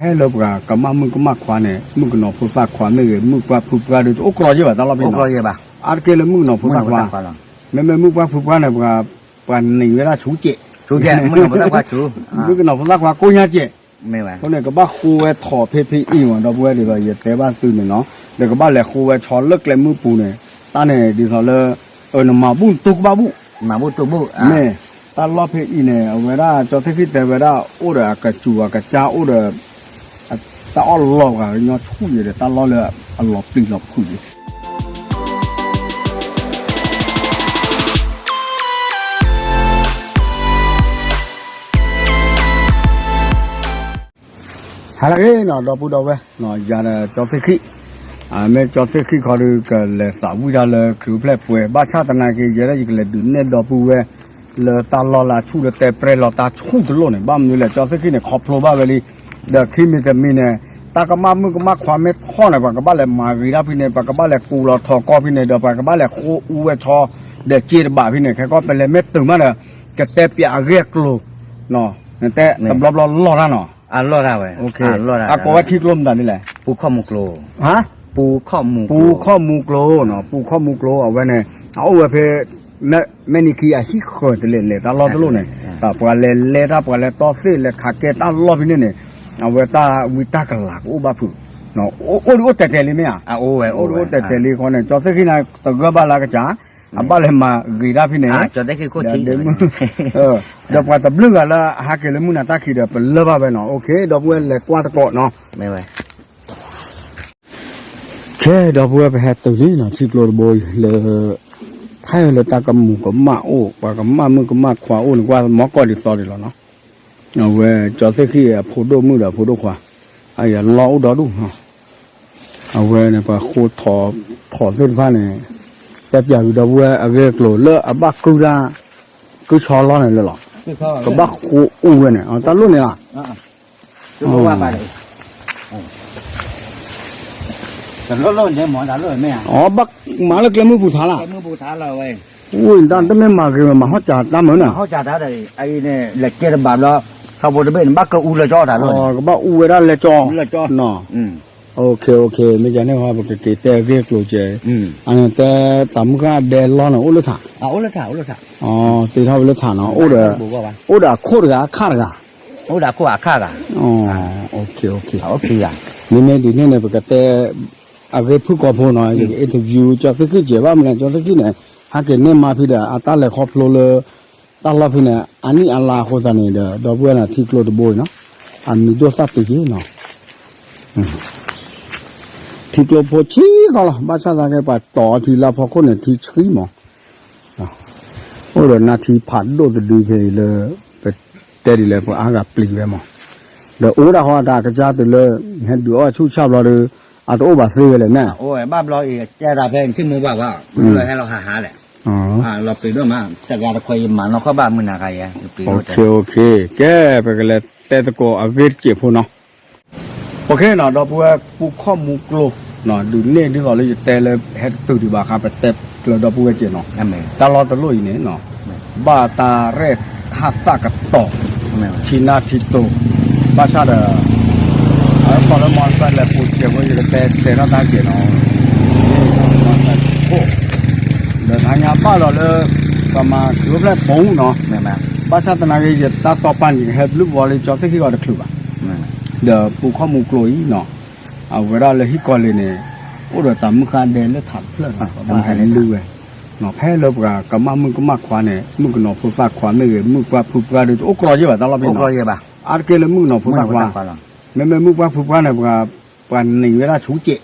ဟဲလၢပှၤကမၣ်မုၣ်ကမၣ်ခွါန့ၣ် မုၣ်ကနီၤဖိသၣ်ခွါမ့ၢ်ဂ့ၤ မုၣ်ပှၢ်ဖုပှၢ်ဒီး တအိၣ်ကြီယဲၢ်ဘၣ်တၢ်လီၢ်ဖဲန့ၣ်နီၤ. အါတက့ၢ်လၢမုၣ်ကနီၤဖိသၣ်ခွါ, မ့မ့ၢ်မုၣ်ပှၢ်ဖုပှၢ်န့ၣ် ပှၤ ပှၤနံၤဝဲဒၣ်ဆူကဲး, မုၣ်ကနီၤဖိသၣ်ခွါကိးညါကဲး, အဃိန့ၣ် ကဘၣ်ဃိဝဲထိးဖဲဖဲအံၤမး ဒီပုၢ်ဝဲၢ်ဒ်သိးယတဲဘၣ်သုန့ၣ်နီၤ, ဒီးကဘၣ်လဲၤဃိဝဲဆီလၢကျဲမုၢ်ပူၤန့ၣ်, တၢ်န့ၣ်ဒ်သိးလၢ အၢ နမၤဘူၣ်နတူၢ်ကဘၣ်ဘူၣ်, မ့ၢ် တၢ်လီၢ်ဖဲအံၤန့ၣ် အဝဲဒၣ်ကၠီသ့ၣ်ဃံၣ်တဲဝဲဒၣ် အိၣ်ဒီးအကစူၤအကစၢ် အိၣ်ဒီး တၢ်အီၣ်လီၤပှၤကညီဆူၣ်ယဲဒီး တၢ်လီၢ်လၢအလီၤပျံၤလီၤဖုးယဲ ဟါလၢအဂ့ၤနီၤ ဒီပုၢ်ဒီဝဲၢ်, ယၤဒီးကၠီသ့ၣ်ဃံၣ်, မ့ၢ်ကၠီသ့ၣ်ဃံၣ်ခီဒီး ကလဲၤသးဝံၣ်တၢ်လၢခရံာ်အိၣ်ဖျဲၣ်ပှဲၤ ဘၣ်ဆၣ်သနာ်က့ ယဲဒၣ်ယကလဲၤဒုးနဲၣ်ဒီပုၢ်ဝဲၢ် လၢတၢ်လီၢ်လၢအဆူၣ်လၢတဲပြဲလီၤတၢ်ဆူၣ်တလိၣ်န့ၣ် ဘၣ်မနုၤလဲၣ် ကၠီသ့ၣ်ဃံၣ်န့ၣ် ခီဖျိဘၣ်ဝဲလံ, ဒီးခံမံၤတမံၤန့ၣ် တၢ်ကမၣ်မုၣ်ကမၣ်ခွါမ့ၢ်ထီၣ်န့ၣ် ပှၤကဘၣ်လဲၤမၤဂ့ၤတၢ်ဖဲန့ၣ် ပှၤကဘၣ်လဲၤကူးလီၤထီၣ်ကီၢ်ဖဲန့ၣ် ဒီးပှၤကဘၣ်လဲၤဃိအူဝဲဆီ ဒီးစ့တဘးဖဲန့ၣ် ခဲကီၢ်ပလဲၤမ့ၢ်တုၤမးဒီး ကတဲပၠးအဂ့ၢ်အကျိၤ, နတဲတဘျီဘျီလီၢ်တၢ်နီၤ, အကိးဝဲထံကျိမတၤဒ်လဲၣ်, ပူၤခီၣ်မူကျိ, ပူၤခီၣ်မူကျိနီၤ ပူၤခီၣ်မူကျိ အဝဲန့ၣ် အအိၣ်ဝဲဖဲ မဲၣ်နံၤခံအဟံၣ်ဃၢၤတလဲၤလဲၤတၢ်လီၢ်တလိၣ်န့ၣ်, ပှၤလဲၤလဲၤတၢ် ပှၤလဲၤတီသ့ၣ် လဲၤခးကဲတၢ်လီၢ်ဖဲန့ၣ်န့ၣ်, အဝဲတၢ်ဝံတၢ်ကလၤကအိၣ်ဘၣ်ဖုး, အိၣ်ဒံးအိၣ်တဲာ်တဲာ်လံမ့ၢ်ဧါ, အိၣ်ဒံးအိၣ်တဲာ်တဲာ်လံဃီန့ၣ် ကၠီသ့ၣ်ဃံၣ်န့ၣ် တဂၢၢ်ဘၣ်လၢအကစၢ်, အဘၣ်လဲၤမၤဂ့ၤတၢ်ဖဲန့ၣ်, ဒီးပှၤတဘျုးဂၤလၢအဟးက့ၤလၢမုၢ်နၤတၢ်ခံးဒီး ပလၢၢ်ဘၣ်ဝဲနီၤ, ဒီပုၢ်ဝဲၢ်လဲၤကွၢ်တကိးနီၤ ခဲ ဒီပုၢ်ဝဲၢ်ပဟဲတုၤလံနီၤ ထံကျိတဘိအံၤလၢ ဖဲလၢတၢ်ကမူၤကမၣ်အိၣ် ပှၤကမၣ်မုၣ်ကမၣ်ခွါအိၣ်န့ၣ် ကွၢ်မီၢ်ကီၢ်ဒ်သိးဒ်လီၤနီၤ, အဝဲကၠီသ့ၣ်ဃံၣ်အဖိဒိၣ်မုၣ်ဒီးအဖိဒိၣ်ခွါ, အယလီၢ်အိၣ်ဒီဒူၣ်နီၤ, အဝဲန့ၣ်ပှၤဃိထိးသ့ၣ်တဖၣ်န့ၣ်, တဲပၠးဝံၤဒီပုၢ်ဝဲၢ်အဂ့ၢ်အကျိၤလၢအဘၣ်ကုၢ်တၢ်, ကုၢ်ဆီလီၢ်န့ၣ်လၢလီၤ, ကဘၣ်ဃိအူဝဲန့ၣ် တၢ်လိၣ်န့ၣ်လီၤ အဘၣ်မၤလၢကျဲမုၢ်ပူၤထါလၢ်, တၢ်တမ့ၢ်မၤဂ့ၤမး မၤဟီၣ်စးတၢ်မုာ်နၤ, ကဘၣ်အူဝဲဒၣ်လဲၤကဲတဘးဘျီ ထီဘိတဘ့ၣ်န့ၣ် ဘၣ်ကအူလၢကၠီနီၤ, မ့ၢ်ကန့ၣ်ဟီ ပကက့ၤတဲအဂ့ၢ်အကျိၤကဲ, အန့ၣ်တဲတၢ်မုၢ်ဃၢ်ဒဲလီၢ်န့ၣ် အိၣ်လၢထး, တ့ထီၣ်ဝဲလၢထးနီၤ, အိၣ်ဒီးအခိၣ်တဂၤအခၣ်တဂၤ, မ့မ့ၢ်ဒ်န့ၣ်န့ၣ် ပကတဲ အဂ့ၢ်ဖုၣ်ကိာ်ဖိနီၤ ယက interview ကၠီသ့ၣ်ဃံၣ်ကဲဘၣ်မနုၤလဲၣ် ကၠီသ့ၣ်ဃံၣ်န့ၣ် ဟဲက့ၤန့ၢ်မါဖံဒီး အတၢ်လဲၤခီဖျိလၢ တၢ်လီၢ်ဖဲန့ၣ် အနံၣ်အလါအဃိသတးန့ၣ်ဒီး ဒီပုၢ်ဝဲၢ်န့ၣ် ထံကျိတဘိအံၤနီၤ အမံၤဒိၣ်သၣ်တုၤက့ၤနီၤ ထံကျိဖိဆံးကီးလီၤ ဘၣ်ဆၣ်သနာ်က့ ပှၤတီၤအီထံလၢအဖီခိၣ်န့ၣ် ထံဆှံမး အိၣ်ဒီးနါထံဖးဒိၣ်တဒုဖဲအံၤလၢ ပတဲဒ်လဲၣ် ပှၤအါဂၤပျံၤဝဲမး ဒီးအိၣ်ဒၣ်ဟီအတၢ်ကစၢ်တုၤလၢ ဟဲဒုးအီၣ်ဆူၣ်ဆၣ်ဘျီဒီး အတအိၣ်ဘၣ်သ့ဝဲလဲၣ်န့ၣ် အိၣ်ဘၣ်ဘျီအံၤတဲဒၣ်ဖဲထံမိၢ်ပှၢ်ပှၢ် မ့ၢ်လၢဟဲလီၤဟးဟးလဲၣ် လီၤပျံၤဒိၣ်မး တဂၤတခွဲးယမၤနီၢ်ခီၣ်ဘၣ်မုၢ်နၤခါယဲ ကဲ ပကလဲၤတဲသကိးအဂ့ၢ်တစဲးဖိနီၤ ပခဲနီၤ ဒီပုၢ်ဝဲၢ်ပူၤခီၣ်မူကျိ ဒုးန့ၢ်ဒ်သိးလၢယတဲလၢဟဲတတုၤဒံးဘၣ်အခါ ပတဲကျၢၤဒီပုၢ်ဝဲၢ်စဲးနီၤ တၢ်လီၢ်တလိၣ်အံၤန့ၣ် ဘၣ်တၢ်ရဲၣ်ဟးသၣ်ကတီၤ ထံနၢ်ထံတိၤ ဘၣ်ဆၣ်ဒီး အဝဲပှၤလၢမီၢ်တဖၣ်လဲၤပူၤစဲးဖိ ယကတဲစဲးထီၣ်တၢ်စဲးနီၤ ဒီးတဟါညါဘၣ်လီၤလၢ ပှၤမၤခရံာ်အိၣ်ဖျဲၣ်ပိာ်နီၤ ဘၣ်ဆၣ်သနာ်က့ ယတၢ်တီပာ်န့ၣ် ယကဟဲဘျုးဘီလၢကၠီသ့ၣ်ခံဂီၤတချုးဘၣ် ဒီးပူၤခီၣ်မူကျိအံၤနီၤ အဝဲဒၣ်လၢဟံၣ်ကီၤလ့ၤန့ၣ် အိၣ်ဒီးတၢ်မုၢ်ဃၢ်ဒဲလၢထးတဖျၢၣ်နီၤ ပဘၣ်ဟဲလုၢ်ဝဲ ဖဲလၢပှၤကမၣ်မုၣ်ကမၣ်ခွါန့ၣ် မုၣ်ကနီၤဖိသၣ်ခွါမ့ၢ်ဂ့ၤ မုၣ်ပှၢ်ဖုပှၢ်ဒီး တအိၣ်ကြီယဲၢ်ဘၣ်တၢ်လီၢ်ဖဲန့ၣ်နီၤ အါတက့ၢ်လၢမုၣ်ကနီၤဖိသၣ်ခွါ မ့မ့ၢ်မုၣ်ပှၢ်ဖုပှၢ်န့ၣ် ပှၤနံၤဝဲဒၣ်ဆူကဲး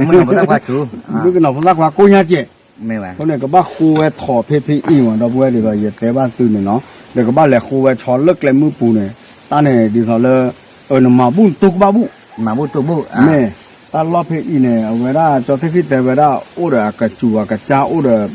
မုၣ်ကနီၤဖိသၣ်ခွါကိးညါကဲး အဃိန့ၣ် ကဘၣ်ဃိဝဲထိးဖဲဖဲအံၤမး ဒီပုၢ်ဝဲၢ်ဒ်သိးယတဲဘၣ်သုန့ၣ်နီၤ ဒီးကဘၣ်လဲၤဃိဝဲဆီလၢကျဲမုၢ်ပူၤန့ၣ် တၢ်န့ၣ်ဒ်သိးလၢ နမၤဘူၣ်နတူၢ်ကဘၣ်ဘူၣ် မ့ၢ် တၢ်လီၢ်ဖဲအံၤန့ၣ် အဝဲဒၣ်ကၠီသ့ၣ်ဃံၣ်တဲဝဲဒၣ် အိၣ်ဒီးအကစူၤအကစၢ်အိၣ်ဒီး တၢ်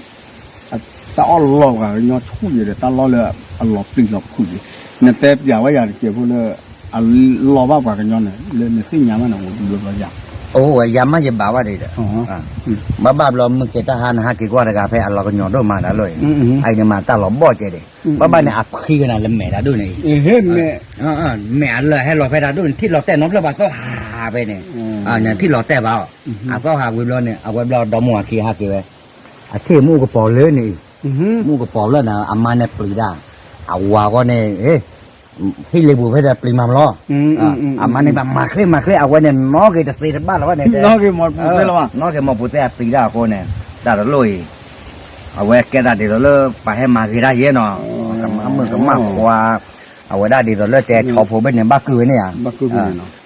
အီၣ်လီၤပှၤကညီဆူၣ်ယဲဒီး တၢ်လီၢ်လၢအလီၤပျံၤလီၤဖုးယဲ နတဲပျးဝဲယၤတစဲးဖိလၢ အလီၤဘၣ်ပှၤကညီန့ၣ် လၢနသ့ၣ်ညါဘၣ်န့ၣ် အိၣ်ဒူၣ်လၢပျီယၤ အိၣ်ဝဲယၤမးယဘၣ်ဘၣ်ဒီး, ဘၣ်ဘၣ်ဘျီမုၢ်ကဲတၢ်ဟါနဟးက့ၤကွၢ်တဂၤဖဲအလီၤကညီၤဒိၣ်မးတၢ်လီၢ်အံၤ, အအံၤန့ၣ်မးတၢ်လီၤဘီၣ်ကဲဒံး, ဘၣ်ဘၣ်န့ၣ်အဖှံကနၤလၢမဲာ်တၢ်ဒိၣ်န့ၣ်အံၤ, မဲာ်အလၢာ်ဟဲလီၤဖဲတၢ်ဒိၣ်န့ၣ် ထံၣ်လီၤတဲာ်နီတဖျၢၣ်ဘၣ်သီၣ်ဟးဖဲန့ၣ်, ထံၣ်လီၤတဲာ်ဘၣ်အီၤ, အသီၣ်ဟးဝံၤဘျီန့ၣ် အဝဲဘျီဒီမါဝၤခံဟးက့ၤဝဲ, အထံၣ်မ့ၣ်အူကပီၤလၢန့ၣ်အံၤ, မ့ၣ်အူကပီၤလၢန့ၣ် အမါန့ၣ်ပျံၤဒၣ်, အဝၤဂီၢ်န့ၣ် ဟ့ၣ်လ့ပူၤဖဲဒီးပျံၤမၤမလီၤ, အမါန့ၣ်ဘၣ်မၤချ့မၤချ့ အဝဲန့ၣ်နီၣ်က့ၤတသ့ တဘၣ်လီၤဘၣ်န့ၣ်, နီၣ်က့ၤမီၢ်ပူၤသ့အပျံၤဒၣ်အဃိန့ၣ်, တၢ်တလိၣ်အံၤ, အဝဲကဲသးဒ်သိးလၢပှၤဟဲမၤဂ့ၤတၢ်ယဲနီၤ, ကမၣ်မုၣ်ကမၣ်ခွါ, အဝဲဒၣ်ဒ်သိးလၢတဲဆီဖိဘ့ၣ်န့ၣ် ဘၣ်ကုၢ်ဝဲန့ၣ်ဧါ,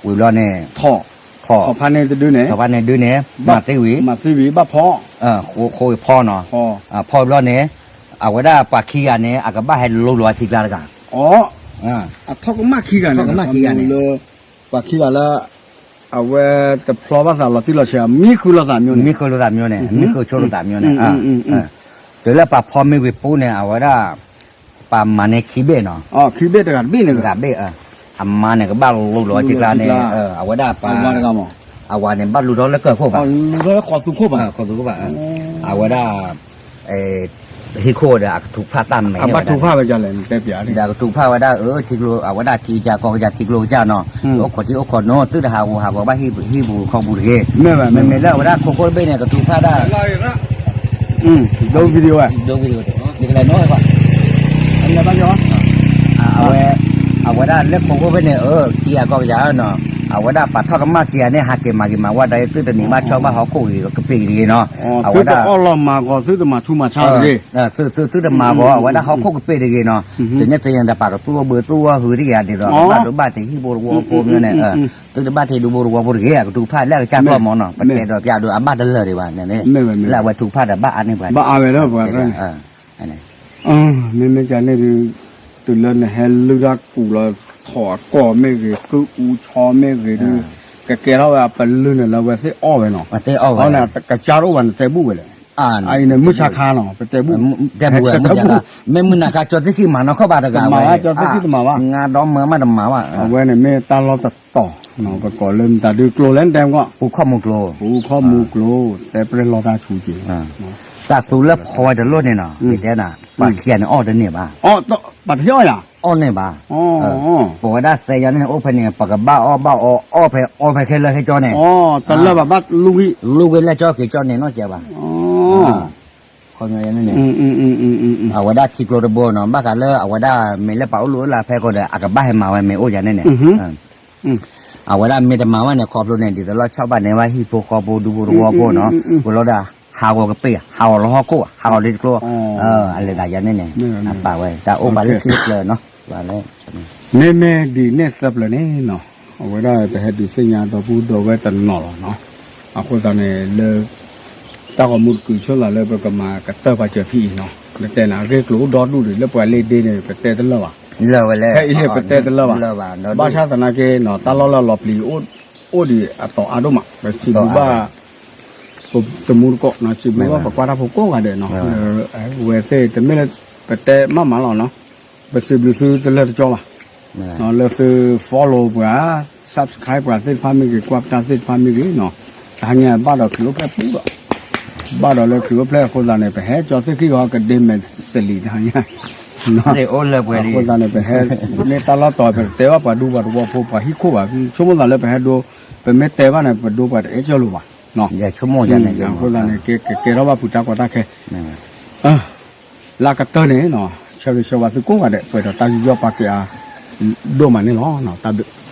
ဝံၤဘျီန့ၣ်, ထီၣ်ဖးန့ၢ်တဒုန့ၣ်, ထီၣ်ဖးန့ၢ်ဒုန့ၣ်, မၤသံဝံၤ, မၤသံဝံၤဘၣ်ဖီ, ဃိဖီနီၤ, ဖီဘျီန့ၣ်, အဝဲဒၣ်ပှၤခံဂၤန့ၣ် အကဘၣ်ဟဲလူလီၤထံကျါတဂၤ, အထီၣ်ကမၣ်ခံဂၤန့ၣ်, ပှၤခံဂၤလၢ အဝဲတဖျီဘၣ်သးလီၤတံၢ်လီၤဆဲး မံဃုာ်လိာ်သးမံန့ၣ်, မံဃုာ်လိာ်သးမံန့ၣ်, မံဃုာ်ဆိလိာ်သးမံန့ၣ်, တုၤလၢပှၤဖီမ့ၢ်ဝံၤပူၤန့ၣ် အဝဲဒၣ်, ပှၤမၤန့ၢ်ခံဘ့ၣ်နီၤ, ခံဘ့ၣ်တဂၤတဘ့ၣ်န့ၣ်, တဂၤဘ့ၣ်, အမါန့ၣ်ကဘၣ်လူလီၤထံကျါန့ၣ်, အဝဲဒၣ်ပှၤ, အဝၤန့ၣ်ဘၣ်လူထီၣ်လၢကၢၢ်ခိၣ်ဘၣ်, အဝဲဒၣ် ဟံၣ်ခိၣ်ဒီးအကထုးဖးတၢ်မဲာ်, ဒီးအကထုးဖးဝဲဒၣ်အၢ ထံကျိ အဝဲဒၣ်ထံကစၢ်ကီၢ်ကစၢ်ထံကျိကစၢ်နီၤ, အိၣ်ခိးထံအိၣ်ခိးနိ သုတဟးဂူာ်ဟးဂီၤဘၣ်ဟံၣ်ပူၤခိၣ်ပူၤတဂ့ၤ, မ့မ့ၢ်လၢအဝဲဒၣ်ခိခိၣ်တဘ့ၣ်န့ၣ် ကထုးဖးဒၣ် ဒိ video ဝဲ, အဝဲဒၣ်လၢခိခိၣ်ဖဲန့ၣ် အၢ ခံဂၤကီၢ်ကစၢ်နီၤ, အဝဲဒၣ်ပှၤထီၣ်ကမၣ်ခံဂၤန့ၣ် ဟးက့ၤမၤဂ့ၤမၤဝါတၢ် သုတန့ၢ်ဘၣ်ဆီဘၣ်ဟီၣ်ခိၣ်ဂ့ၤကပ့ၤတဂ့ၤနီၤ, အဝဲဒၣ် သုတမၤဂီၤ အဝဲဒၣ်ဟီၣ်ခိၣ်ကပ့ၤတဂ့ၤနီၤ, တန့ၣ်သ့ၣ်ညါဒီးပှၤကသူအီၣ်ဘၢသူအီၣ်ဟုတဂ့ၤ ဒ်သိးကဘၣ်ဒိဘၣ်ထံးဟံၣ်ဖိတဝီဖိမ့ၢ်န့ၣ်, သုတဘၣ်ထံးဒူဖိတဝီဖိတဂ့ၤ အကထုးဖးလၢအကစၢ်ကျီၢ်မၢ်နီၤ, ပတဲဒီးပျၢ်ဒိးအဘၣ်တလၢာ်ဒံးဘၣ်န့ၣ်, လၢအဝဲထုးဖးဒီးဘၣ်အါန့ၢ်ပှၤ, ဘၣ်အါဝဲဒီးပှၤ မ့မ့ၢ်ကန့ၣ်ဒုး, တုၤလၢနဟဲလုၢ်တၢ်ကူးလီၤထီၣ်အကီၢ်မ့ၢ်ဂ့ၤ ကုၢ်အူဆီမ့ၢ်ဂ့ၤဒုး, ကကဲထီၣ်ဝဲအပလုၢ်န့ၣ်လၢအဝဲသ့ၣ်အီၣ်ဝဲနီၤ, ကစၢ်တအိၣ်ဘၣ်န့ၣ်တဲဘူၣ်ဝဲလဲၣ်, အအံၤန့ၣ်မုၢ်ဆါခါနီၤ ပတဲဘူၣ်ဝဲ, တဲဘူၣ်ဝဲ, မ့ၢ်မုၢ်နၤခါကၠီသ့ၣ်ခံမၤနီၢ်ခီၣ်ဘၣ်တဂၤဝဲ, ကၠီသ့ၣ်ခံတမၤဘၣ်, ငါဒီမၢမးတမၤဘၣ်, အဝဲန့ၣ်မ့ၢ်တၢ်လီၢ်တတီၤ, ပကိးလၢမတၤဒုးကျိၤလဲၣ် နတဲမ့ၢ်ကီး, ပူခီၣ်မူကျိၤ, ပူခီၣ်မူကျိၤ, တဲပြဲၢ်လီၤတၢ်ဆူက့ၤ, တၢ်သူလၢဖီဝဲတလိၣ်န့ၣ်နီၤ, ယတဲနၤ, ပှၤခံဂၤန့ၣ်အီၣ်တန့ၢ်ဘၣ်, ပှၤတဟ့ၣ်အီၣ်ယၤ, အီၣ်န့ၢ်ဘၣ်, ပဝဲဒၣ်သဲယၤန့ၣ် အိၣ်ဖဲန့ၣ် ပကဘၣ်အီၣ်ဘၣ်အီအီၣ်ဖဲအီဖဲခဲလၢာ်ခဲကၠီန့ၣ်, တလၢာ်ဘၣ်ဘၣ်လူၤဂံၢ်, လူၤဂံၢ်လၢကၠီက့ၤကၠီန့ၣ်နီၢ်ကဲဘၣ်, ခီပညီန့ၣ်, အဝဲဒၣ်ထံကျိတဘိနီၤ ဘၣ်ဃးလၢအဝဲဒၣ်မ့ၢ်လၢပှၤအိၣ်လူၤအိၣ်လၢဖဲဃိဒီး အကဘၣ်ဟဲမၤဝဲမ့ၢ်အိၣ်ယၤန့ၣ်န့ၣ်, အဝဲဒၣ်မ့ၢ်တမၤဝဲန့ၣ် ခီဖျိန့ၣ် ဒ်သိးလၢဆီၣ်ဘၣ်နဲဘၣ်ဟံၣ်ဖိဃီဖိဒူဖိတဝီဖိနီၤ, ဝဲလီၤဒၣ် ဟးဂီၤကပ့ၤ ဟးဂီၤလီၤဟီၣ်ခိၣ် ဟးဂီၤလၢတကျိ, အလဲၤသးယၤန့ၣ်န့ၣ်, အပာ်ဝဲ တၢ်အိၣ်ဘၣ်လၢခံတဖျၢၣ်နီၤ, မ့မ့ၢ်ဒ်န့ၣ်သၢဖျၢၣ်န့ၣ်နီၤ, အဝဲဒၣ်ပဟဲဒုးသ့ၣ်ညါဒီပုၢ်ဒီဝဲၢ်တနီၤလီၤနီၤ, အဃိသတးန့ၣ်လၢ တၢ်ဂီၤမူတကုာ်ဆိလၢပကမၤကတၢၢ်ပာ်စၢၤဖဲအံၤနီၤ, ပတဲနၤ အဂ့ၢ်ကျိၤအိၣ်ဒီဒူၣ်ဒံး လၢပှၤလၢဒ့န့ၣ် ပတဲတလၢာ်ဘၣ်, လၢာ်ဝဲလဲၣ်, ဖဲအံၤပတဲတလၢာ်ဘၣ်, ဘၣ်ဆၣ်သနာ်က့နီၤ တၢ်လီၢ်လၢအလီၤပျံၤ အိၣ်ဒံးအတီၤအါဒိၣ်မး ပစံးဘျုးဘၣ် ပတမူတကိးနီၤ စံးဘျုးဘၣ်ပကွၢ်တၢ်ဖိကိးဂၤဒဲးနီၤ, ဝဲသ့ၣ်တမ့ၢ်လၢ ပတဲမးမးလီၤနီၤ, ပစံးဘျုးသုတလၢတကၠီဘၣ်, လၢသု follow ပှၤ subscribe ပှၤသ့ၣ်တဖၣ်မ့ၢ်ဂ့ၤ ကွၢ်ပတၢ်သ့ၣ်တဖၣ်မ့ၢ်ဂ့ၤနီၤ, တဟါညါဘၣ်ဒီးခရံာ်အိၣ်ဖျဲၣ်ပူၤဒီး ဘၣ်ဒီးလၢခရံာ်အိၣ်ဖျဲၣ်အဃိသတးန့ၣ် ပဟဲကၠီသ့ၣ်ခံဂီၤကဒ့မဲာ်စလံးတဟါညါ အဃိသတးန့ၣ် ပဟဲန့ၢ်တၢ်လီၢ်တီၤ ပတတဲဘၣ်ပှၤဒူပှၤတဝီဖိပှၤဟံၣ်ခိၣ်ဘၣ်, ဆိကမိၣ်သးလၢပဟဲဒိ ပမ့ၢ်တဲဘၣ်န့ၣ် ပဒိပှၤတအဲၣ်ကၢလိာ်ဘၣ်, အဃိသတးန့ၣ် ကကဲထီၣ်ဘၣ်ဖုးတၢ်ကီတၢ်ခဲ လၢကတၢၢ်န့ၣ်နီၤ ဆၢဂ့ၤဆၢဝါသုကိးဂၤဒဲး ပှဲၤဒီးတၢ်ယူးယီၣ်ပာ်ကဲအါ ဒိၣ်မးန့ၣ်လီၤ. တၢ်ဘျုး